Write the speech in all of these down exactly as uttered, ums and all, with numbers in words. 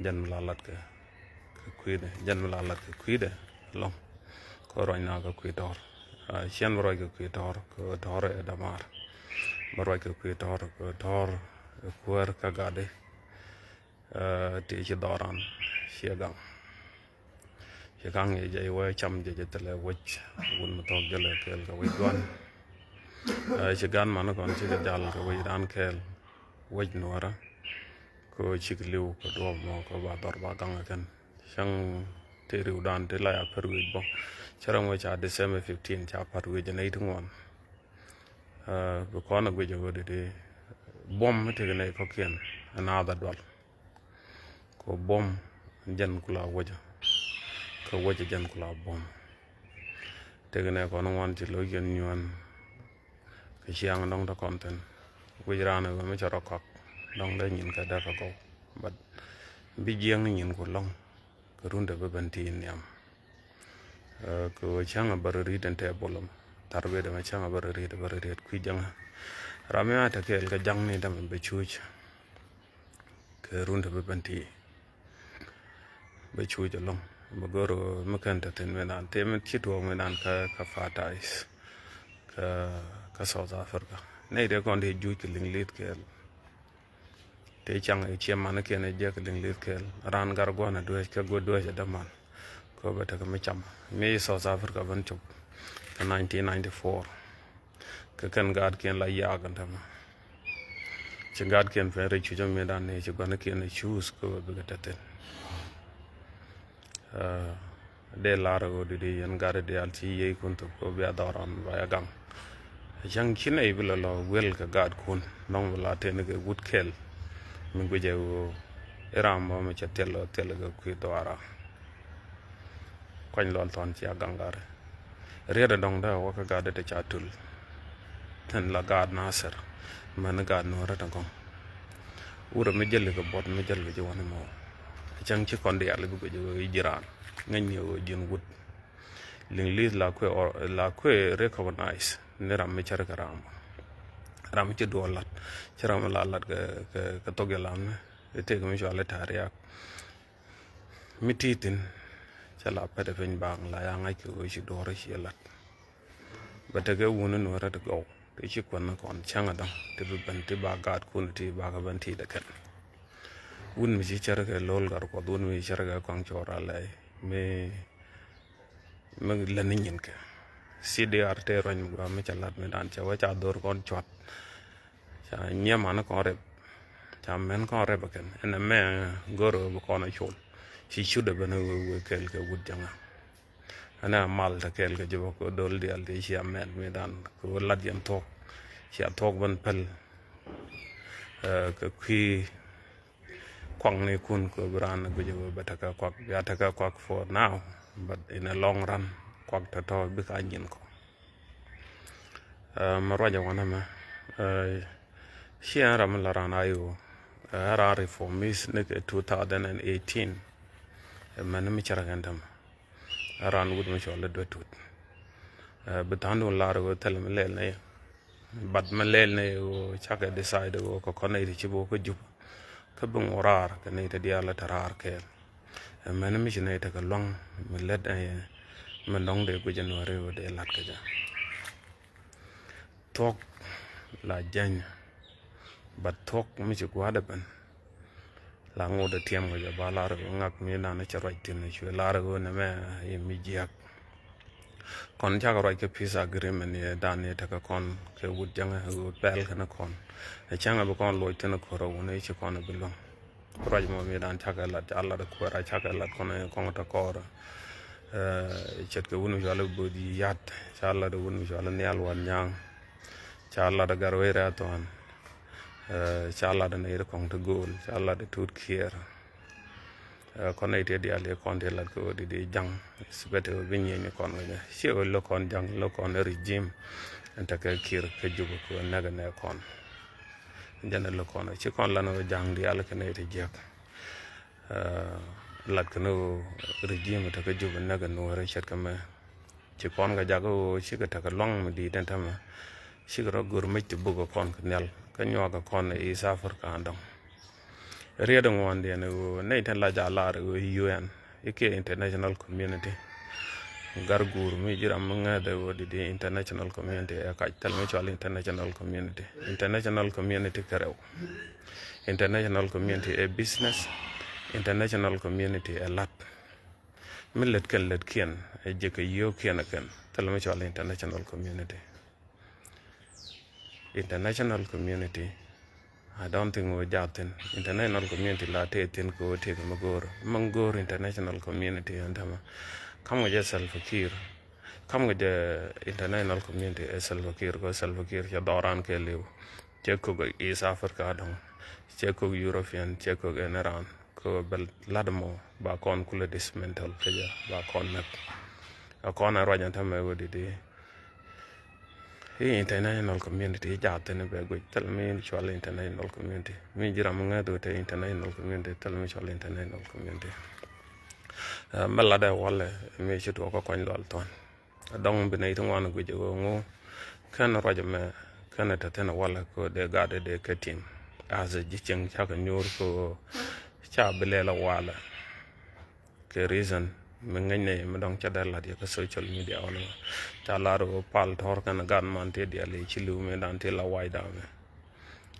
Jɛn mi la lat kɛ, kɛ kui̱dɛ, jɛn mi la lat kɛ kui̱dɛ lɔŋ. Kɛ ruac na kɛ kui̱ tɔr. Ciɛn bi ruac kɛ kui̱ tɔr, kɛ tɔr ɛ damaar. Bi ruac kɛ kui̱ tɔr, kɛ tɔr ɛ kuäär kä gatdi. Ti ci dhɔran, ciɛ gaŋ. Ci kaŋ yɛ jɛ wee cam jɛ jɛ thilɛ wec. Wun mi thɔk jɛ lɛ kɛɛl kɛ wec guan. Ci gan man kɔn ci kɛ jal kɛ wec ran kɛɛl. Wec nuɔrä. Kɛ cikɛ liw kɛ duɔp mɔ kɛ ba dhɔr ba gaŋ kɛn. Cäŋ ti riw dan ti la ya pär wi̱c bɔ. Cä rɛm wec ca December fifteen ca pat wi̱c nɛy ti ŋuan. Bi kɔn a guic a wä di di buɔm mi ti kɛ nɛy kɔkiɛn. Ɛn a dhɛ dual. Kɛ buɔm jɛn kula wäcä. Kɛ wäcä jɛn kula buɔm. Ti kɛ nɛy kɔn ŋuan ci lo̱c yɛn nyuan. Kɛ ciaŋ dɔŋ te kɔn thin. Wi̱c raan ɛ mi cɛ rɔ kɔk dɔŋ dee nyin kɛ dee kɛ gɔw. But bi jiɛŋ ni nyin ku lɔŋ. Kɛ run te bi ben ti nhiam. Kɛ ɣöö cäŋ a bä rɔ ri̱t ɛn tɛɛ bolom. Thar bet ɛmɛ cäŋ a bä rɔ ri̱t, bä rɔ ri̱t kui̱ jäŋä. Ram mi a te kɛɛl kɛ jaŋ ni dämɛ bɛ cuuc. Kɛ run te bi ben ti bɛ cuuc ɛlɔŋ. Bɛ gör mi kɛn te thin mi dan te mi ci tuɔɔk mi dan kä, kä Paradise. Kä, kä South Africa. Nɛy dee kɔn dee juuc kɛ liŋ li̱th kɛɛl. Te caŋ ɛ ciɛ man kiɛn ɛ jiɛk liŋ li̱th kɛɛl. Ran gar gua̱n ɛ dueec kɛ gua̱ dueec ɛ däman. Kɛ bɛ tekɛ mi cam mi South Africa ben cop. Kɛ nineteen ninety-four. Kɛ kɛn gaatkiɛn la yaak ɛn tämɛ. Ci gaatkiɛn pen rɛy cuc ɔ mi dan ni ci gua̱n kiɛn ɛ cuus kɛ bɛ bikɛ te thin. Dee lar ɣöö di di yɛn gat diaal ci yiëëkun thok kɛ bia dhɔran ba ya gaŋ. Cäŋ ci nɛy bi lɔ lɔ guel kɛ gaatkun nɔŋ bi la teni kɛ wut kɛl. Mi guic ɛ ɣöö iram bä mi cɛ thil lɔ thil kɛ kui̱ dhuara. Kuany lɔl thɔn ci a gaŋ gari. Riet ɛ dɔŋ dee wä kɛ gat dee te ca tul. Thin la gaat Nasir. Mɛn gaat nuɔrɛ te gɔŋ. Wurɛ mi jäl kɛ buɔt mi jäl kɛ ji̱ wani mɔ. Cäŋ ci kɔn diaal bi guic ɣöö i̱ ji̱ raan ŋäcni ɣöö ji̱n wut. Liŋ li̱th la kuɛ, la kuɛ recognize ni ram mi cär kɛ ram. Ram mi ci duɔl lat ci ram mi la lat kɛ, kɛ, kɛ thok jɛ lam ni itek mi cual i̱ tariak. Mi ti thin cä la pɛt ɛ piny baaŋ la ya ŋa̱c kɛ ɣöö ci duɔr ci lat. Bɛ tekɛ wuni nuɔrɛ ti gɔw ti ci kuɛn ni kɔn cäŋ ɛ dɔ̱ŋ ti bi ben ti ba gaatkun ti ba kɛ ben ti dɛ kɛn. Wun mi ci cär kɛ lo̱l gar kuɔth wun mi ci cär kɛ kɔaŋ cɔɔr a lɛy mi mi lät ni nyin kɛ. C D R te ruany mi gua mi ca lat mi dan ca wä ca dhor kɔn cuat. Ca nyiɛ man kɔn rep. Ca mɛn kɔn rep kɛn ɛn ɛmɛ goro bi kɔn a col. Ci cut a ben a wee wee kɛl kɛ wut jaŋa. Ɛn a mal ta kɛl kɛ jɛ bä kɛ dol dial ti ci a mɛn mi dan kɛ wä lat yɛn thuɔk. Ci a thuɔk ben päl. Kɛ kui̱ kuak ni kun kɛ bi raan guic ɛ wee bɛ tekɛ kuak bia tekɛ kuak for now, but in a long run kuak tɔ̱tɔ̱ bikɛ a nyin kɔ. Mɛ ruacɛ wanɛ mɛ ci ɛn ram mi la raan a iwä ɛ raan reformist ni kɛ two thousand and eighteen. Ɛ mɛn mi cɛ rɛ kɛn tämɛ ɛ raan wut mi cɔl i̱ duet tut. Bi tha̱a̱ŋdun lar iwä thil mi lɛl ni But mi lɛl ni ɣöö cakɛ decide ɣöö kɛ kɔn nɛy ti ci bi wä kä Jup kä bi ŋuɔr raar kɛ nɛy ti diaal ti raar kɛɛl. Ɛ mɛn mi ci nɛy ti kɛ luaŋ mi lät ɛ mi lɔ̱ŋ dee guic ɛ nuɔ̱ɔ̱ri ɣöö dee la̱t kɛ jɛ. Thuɔ̱k la jäny. But thuɔ̱k mi ci gua̱a̱dɛ ben. La ŋot ɛ tiɛm kɛ jɛ ba lar ɣöö ŋak mi nan cɛ ruac thi̱n cuɛ lar ɣöö nɛmɛ i̱ mi jiäk. Kɔn cakɛ ruac kɛ peace agreement yɛ dan yɛ tekɛ kɔn kɛ wut jäŋɛ ɣöö pɛl kɛn kɔn. Ɛ cäŋɛ bi kɔn loc thin kɔr ɣöö ni ci kɔn bi luäŋ. Ruac mɔ mi dan cakɛ lat ca lat kuɛɛr a cakɛ lat kɔn kɔŋ te kɔr. Ce̱tkɛ wun mi cual bi bo̱o̱th yi yat ca lat wun mi cual nhial wan nyaŋ. Ca lat gar wec rɛ̈th thuan. Ca lat ni ri kɔŋ ti go̱o̱l ca lat tut kiɛɛr. Kɔn nɛy ti diaal ti kɔn ti lat kɛ ɣöö di di ja̱ŋ. Sibɛt ɣöö bi nyieny kɔn kɛ jɛ ci ɣöö lo̱k kɔn ja̱ŋ lo̱k kɔn regime. Ɛn tekɛ kiɛɛr kä Jubɛ kɛ ɣöö nɛkɛ nɛ kɔn. Jɛn ɛ lo̱k kɔn ci kɔn lan ɣöö ja̱ŋ diaal kɛ nɛy ti jiäk. Lat kɛ ni ɣöö regime tekɛ Jubɛ nɛkɛ nuɔ̱ɔ̱rɛ ce̱tkɛ mɛ. Ci kɔn kɛ jakä ɣöö cikɛ tekɛ luaŋ mi di̱i̱t ɛn tämɛ. Cikɛ rɔ gör mec ti bukɛ kɔn kɛ nhial kä nyuakɛ kɔn ɛ East Africa dɔ̱ŋ. Riet in ŋuan diɛn ɣöö nɛy tin la jalar ɣöö U N i̱ kiɛ international community. Gar guur mi ji̱ ram mi ŋäth ɣöö di di international community ɛ kac, thil mi cɔal international community. International community kɛ rɛw. International community ɛ business. International community ɛ lat. Mi lät kɛn lät kiɛn ɛ jɛ kɛ yio̱o̱k kiɛn ɛ kɛn, thil mi cɔal international community. International community, I don't think wä jathin. International community la tëë thin kɛ wä tëë kɛ mi go̱o̱r. Mɛ go̱o̱r international community ɛn tämɛ. Kam kɛ jɛ Salva Kiir. Kam kɛ jɛ international community ɛ Salva Kiir, kɛ Salva Kiir cɛ dhɔran kɛ liw. Cɛ kok East Africa dɔŋ. Cɛ kok European, cɛ kok ɛn ran. Kɛ bɛ lat mɔ ba kɔn kulɛ dismantle kɛ jɛ, ba kɔn näk. A kɔn a ruac ɛn tämɛ wä di di. I̱ international community i̱ jathin bɛ guic, thil mi cɔal international community. Mi ji̱ ram mi ŋäth wä te international community, thil mi cɔal international community. Ɛ, mɛ lat ɛ walɛ mi ci tuɔɔk kä kɔny lual thɔn. Dɔŋ bi nɛy ti ŋuan guic ɛ ɣöö ŋu kɛn ruac ɛmɛ kɛn ɛ te thin ɛ walɛ kɛ ɣöö dee gat ɛ dee kä tim. As ɛ ji̱ cieŋ cakɛ nyuur kɛ ɣöö ca bi lɛl ɛ walɛ. Kɛ reason mi ŋäc nɛy mi dɔ̱ŋ cɛ dee la̱t yɛ kä social media ɣɔn ɛ ca lar ɣöö pal tɔ̱r kɛn gat man ti diaal i̱ ci li̱w mi dan ti la wac damɛ.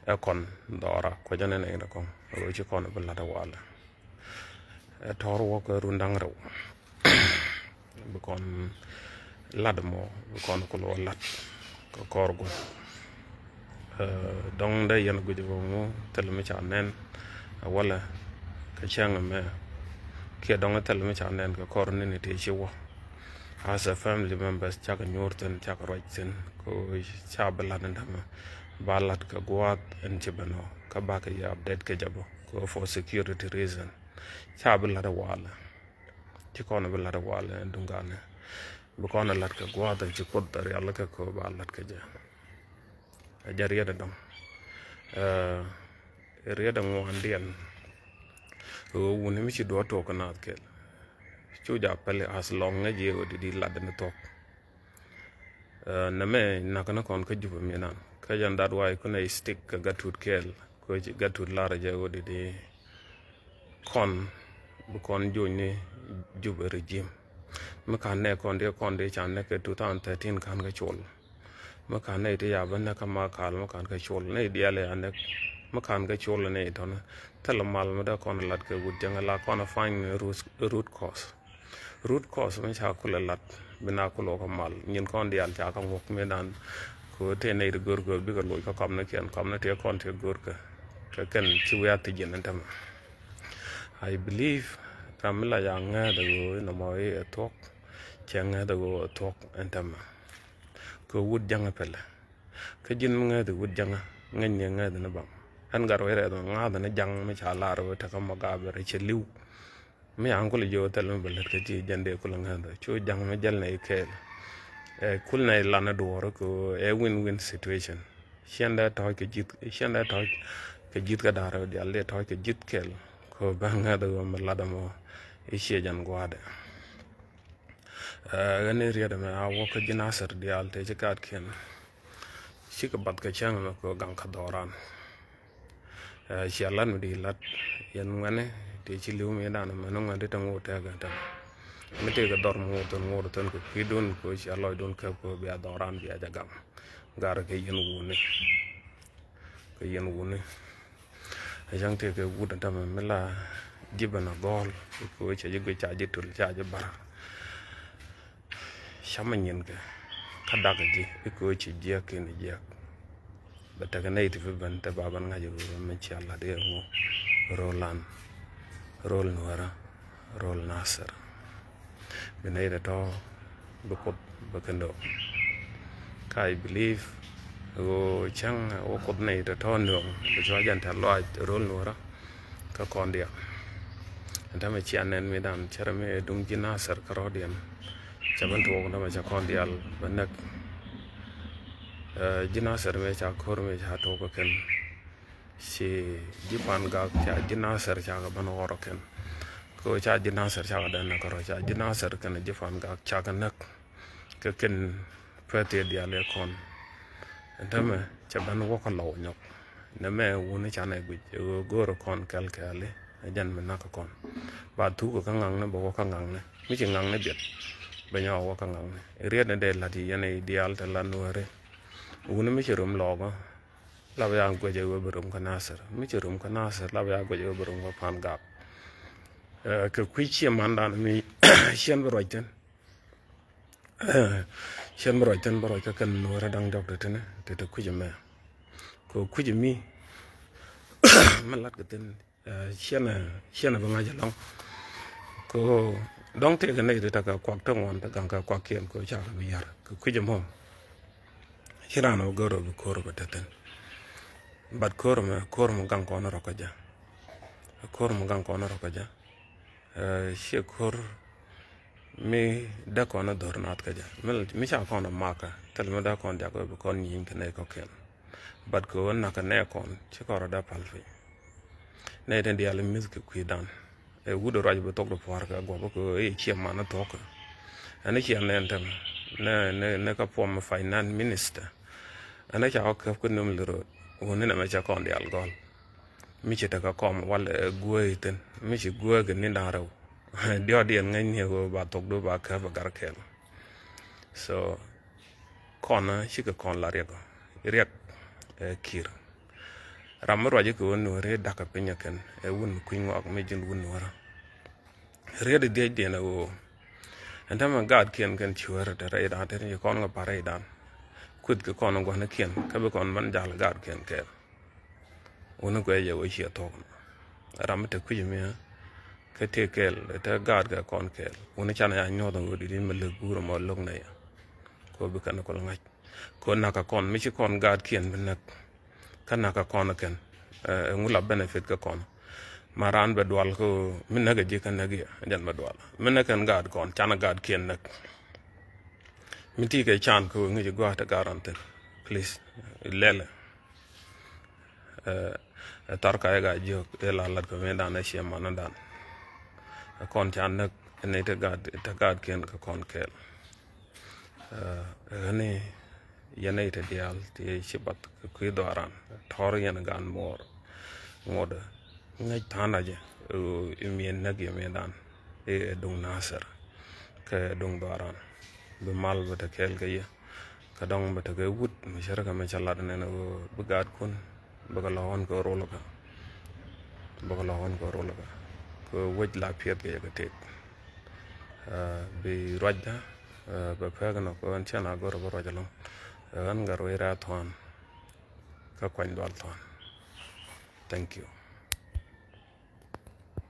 Ɛ kɔn dhɔra kuecä ni nɛy ni kɔn ɣöö ci kɔn bi la̱t ɛ walɛ. Ɛ tɔ̱r wä kɛ run da̱ŋ rɛw. Bi kɔn lat mɔ, bi kɔn kul wä lat kɛ kɔr guɔ̱n. Ɛ, dɔ̱ŋ dee yɛn guic bä ŋu thil mi ca nɛn, ɛ, walɛ kɛ cäŋ mɛ. Kiɛ dɔ̱ŋ thil mi ca nɛn kɛ kɔr ni ni ti ci wä. As a family members, cakɛ nyuur thin, cakɛ ruac thin, kɛ ca bi lat ni dämɛ. Ba lat kɛ gua̱a̱th ɛn ci bɛ nɔ, kä bakɛ yɛ update kɛ jɛ bä. Kɛ for security reason. Ca bi lat walɛ. Ci kɔn bi lat walɛ duŋ ganɛ. Bi kɔn lat kɛ gua̱a̱th ci Kuoth rial kɛ kɛ ba lat kɛ jɛ. Ɛ jɛ riet dɔŋ. Ɛ, riet ŋuan diɛn. Ɣöö wuni mi ci duɔ tok kɛ naath kɛl. Cu ja pɛli as long ŋäc yɛ ɣöö di di lat ni thuɔ̱k. Ɛ, nɛmɛ nak ni kɔn kä Jubɛ minan. Kä jɛn that why kunɛ stick kɛ Gatut kɛɛl. Kɛ ci Gatut lar jɛ ɣöö di di kɔn bi kɔn joc ni Jubɛ regime. Mi kan nɛ kɔn di kɔn di can nɛ kɛ two thousand thirteen kan kɛ col. Mi kan nɛ ti ya bä nɛ kä ma kal mi kan kɛ col nɛ diaal ya nɛ mi kan kɛ col nɛ tɔn. Thil mal mi dee kɔn lat kɛ wut jɛŋ la kɔn find root, root cause. Root cause mi ca kulɛ lat bi na kulɛ wä kä mal nyin kɔn diaal ca kä ŋuɔk mi dan. Kɛ tëë nɛy ti görkɛ bikɛ loc kä kɔm ni kiɛn kɔm ni tëë kɔn tëë görkɛ. Kɛ kɛn ci wiaa thiec yɛn ɛn tämɛ. I believe ram mi la ca ŋääth ɛ ɣöö inɔmɔ i̱ ɛ thuɔ̱k. Cɛ ŋääth ɛ ɣöö ɛ thuɔ̱k ɛn tämɛ. Kɛ wut ja̱ŋ ɛ pɛlɛ. Kä ji̱n mi ŋääth ɛ wut ja̱ŋä ŋäcni ŋääth ni baŋ. Ɛn gat wec rɛth mi ŋa̱a̱th ni ja̱ŋ mi ca lar wec tekä mɔ gabɛ rɛ cɛ li̱w. Mi an kulɛ jiök thil mi bɛ lät kä ti jɛn dee kulɛ ŋäth cu ja̱ŋ mi jäl nɛ ikɛɛl. Ɛ kul nɛ ilan iduɔɔr kɛ ɛ win win situation. Ciɛn dee tɔ̱ɔ̱c kɛ ji̱th, ciɛn dee tɔ̱ɔ̱c kɛ ji̱th kä da̱r dial dee tɔ̱ɔ̱c kɛ ji̱th kɛɛl. Kɛ bɛ ŋäth ɛ mi lat ɛmɔ i̱ ciɛ jɛn gua̱a̱dɛ. Ɛ ɣän i̱ riet ɛmɛ a wä kä ji̱ Nasir dial tëë ci kaatkiɛn. Cikɛ bath kɛ cäŋ ɛmɛ kɛ gaŋ kä dhɔran. Ɛ cia lat mi di lat yɛn ŋuɛni ti ci li̱w mi dan mɛn ŋuɛn ti te ŋot tɛk ɛn tɛm. Mi tëëkɛ dhɔr mi ŋot thon ŋot thon kɛ kui̱dun kɛ cia lɔcdun kɛ kɛ bia dhɔran bia jɛ gaŋ. Gar kɛ yɛn wuni. Kɛ yɛn wuni. Ɛ cäŋ tëëkɛ wut ɛn tɛmɛ mi la ji̱ ben a gɔl kɛ cɛ ji̱ guic ca ji̱ tul ca ji̱ bar. Camä nyinkɛ kä dakɛ ji̱ i̱ köö ci jiäk kɛnɛ jiäk. Bɛ tekɛ nɛy ti bi ben te ba ben ŋa̱c i̱ ɣöö mɛ cia la̱t i̱ ɛŋu ro̱l an ro̱l nuäärä ro̱l Nasir. Bi nɛy tɔ̱tɔ̱ bi Kuoth bɛ kɛ nööŋ. Ka I believe ɣöö cäŋ wä Kuoth nɛy tɔ̱tɔ̱ nööŋ bi cua jɛn tɛ̈th lɔaac ro̱l nuäärä. Kä kɔn diaal ɛn tämɛ cia nɛn mi dan cärɛ mi duŋ ji̱ Nasir kärɔ̱diɛn. Cɛ ben tuɔɔk nɔmɔ cɛ kɔn diaal bɛ näk. Ɛ ji̱ Nasir mi ca ko̱r mi ca tuɔɔk kɛ kɛn. Ci ji̱ Pan Gak ca ji̱ Nasir ca kɛ ben ɣɔr kɛ kɛn. Kɛ ca ji̱ Nasir ca kɛ dɛn kärɔ̱ ca ji̱ Nasir kɛn ji̱ Pan Gak ca kɛ näk. Kɛ kɛn pɛ̈th yɛ diaal yɛ kɔn. Ɛn tämɛ cɛ ben wäkä lɔw nyɔk. Nɛmɛ wuni canɛ guic ɛ ɣöö go̱o̱rä kɔn kɛl kɛɛli. Ɛ jɛn mi nakä kɔn ba thuk kä ŋaŋni bɛ wä kä ŋaŋni mi ci ŋaŋni biɛt. Bɛ nyɔk wä kä ŋaŋni riet ni dee la̱t yi yɛn i̱ diaal te la Nuääri. Wuni mi ci rum lɔɔkä la bɛ ya guic ɛ ɣöö bɛ rum kä Nasir, mi ci rum kä Nasir la bɛ ya guic ɛ ɣöö bɛ rum kä Pangak. Kɛ kui̱ ciɛ mandan mi ciɛn bi ruac thin. Ciɛn bä ruac thin bä ruac kä kɛn Nuäärä da̱ŋ diɔk ti tini ti ti kui̱c ɛmɛ. Kɛ kui̱c ɛmi mi lat kɛ thin ciɛn ciɛn bi ŋa̱c ɛlɔ̱ŋ. Kɛ dɔ̱ŋ tëëkɛ nɛy ti tekɛ kuak ti ŋuan ti gaŋ kɛ kuakiɛn kɛ cakɛ bi yär kɛ kui̱c ɛmɔ. Ci raan ɔ gör ɔ bi ko̱r bɛ te thin. Bat ko̱r ɛmɛ ko̱r ɛmɔ gaŋ kɔn rɔ kä jɛ. Ko̱r ɛmɔ gaŋ kɔn rɔ kä jɛ. Ciɛ ko̱r mi dee kɔn a dhor naath kä jɛ mi ca kɔn a makä thil mi dee kɔn diak wee bi kɔn nyieny kɛ nɛy kɔkiɛn. Bat kɛ ɣöö nakä nɛy kɔn ci kɔn rɔ dee pal piny. Nɛy tin diaal mi̱th kɛ kui̱dan ɛ wut ruac bi thok di pua̱a̱r kɛ guɔp kɛ ɣöö i̱ ciɛ man a thuɔ̱k. Ɛn i̱ ciɛ nɛn tɛm nɛ nɛ nɛ kä puɔm finance minister. Ɛn i̱ ca kɔ käp kä nöm lirot wuni nɛmɛ cɛ kɔn diaal gɔl. Mi ci tekɛ kɔm wal ɛ guäi thin mi ci guäi kɛ ni da̱ŋ rɛw. Diɔt diɛn ŋäcni ɛ ɣöö ba thokdu ba käp ɛ gar kɛl. So kɔn cikɛ kɔn la riɛk riɛk ɛ kir. Ram mi ruac ikɛ ɣöö Nuäri dakä piny ɛ kɛn ɛ wun kui̱ ŋɔak mi ji̱n wun Nuäri. Riet i̱ dhiec diɛn ɛ ɣöö ɛn tämɛ gaatkiɛn kɛn cuäär te rɛydan te ni ci kɔn kɛ pa̱r rɛydan. Kueth kɛ kɔn gua̱nikiɛn kä bi kɔn ban jal gaatkiɛn kɛɛl. Wuni kuɛ jɛ wä ciɛ thuɔ̱k nɔ ram mi te kui̱c miɛ kä tëë kɛɛl te gaatkɛ kɔn kɛɛl wuni canɛ ya nyuɔth ɛ ɣöö di̱t in mi lek guur ɛmɔ lo̱k nɛy. Kɛ ɣöö bi kɛn kul ŋa̱c kɛ ɣöö nakä kɔn mi ci kɔn gaatkiɛn bi näk. Kä nakä kɔn kɛn ɛ ŋu la benefit kä kɔn. Ma raan bɛ dual kä mi näk ɛ ji̱ kä näk yɛ jɛn bɛ dual mi näk kɛn gaat kɔn canɛ gaatkiɛn näk. Mi ti kɛ can kä ŋi̱c gua̱a̱th te gaat ran thin please lɛlɛ. Ɛ thar ka yɛ gaa jiök ɛ la lat kɛ mi dan ɛ ciɛ man dan. Ɛ kɔn can näk ɛ nɛy te gaat te gaatkiɛn kä kɔn kɛɛl. Ɛ ɣäni yɛn nɛy te diaal ti ci bath kɛ kui̱ dhɔaran tɔ̱r yɛn gaan muɔɔr. Ŋuɔ̱t ŋäc tha̱a̱n a jɛ ɛ miɛn näk yɛ miɛn dan ɛ duŋ Nasir kɛ duŋ dhɔaran. Bi mal bɛ te kɛɛl kɛ yɛ kä dɔ̱ŋ bɛ te kɛ wut mi cär kɛ mi cä lat nɛn ɛ bi gaatkun bɛ kɛ lɔ̱ɔ̱n kɛ rol kä bɛ kɛ lɔ̱ɔ̱n kɛ rol kä kɛ wec la piɛth kɛ yɛ kɛ tek. Bi ruacda bɛ pek nɔ kɛ ɣän cɛn a gör bä ruac ɛlɔ̱ŋ. Ɣän gat ruac rɛɛ thuan kä kuany dual thuan. Thank you.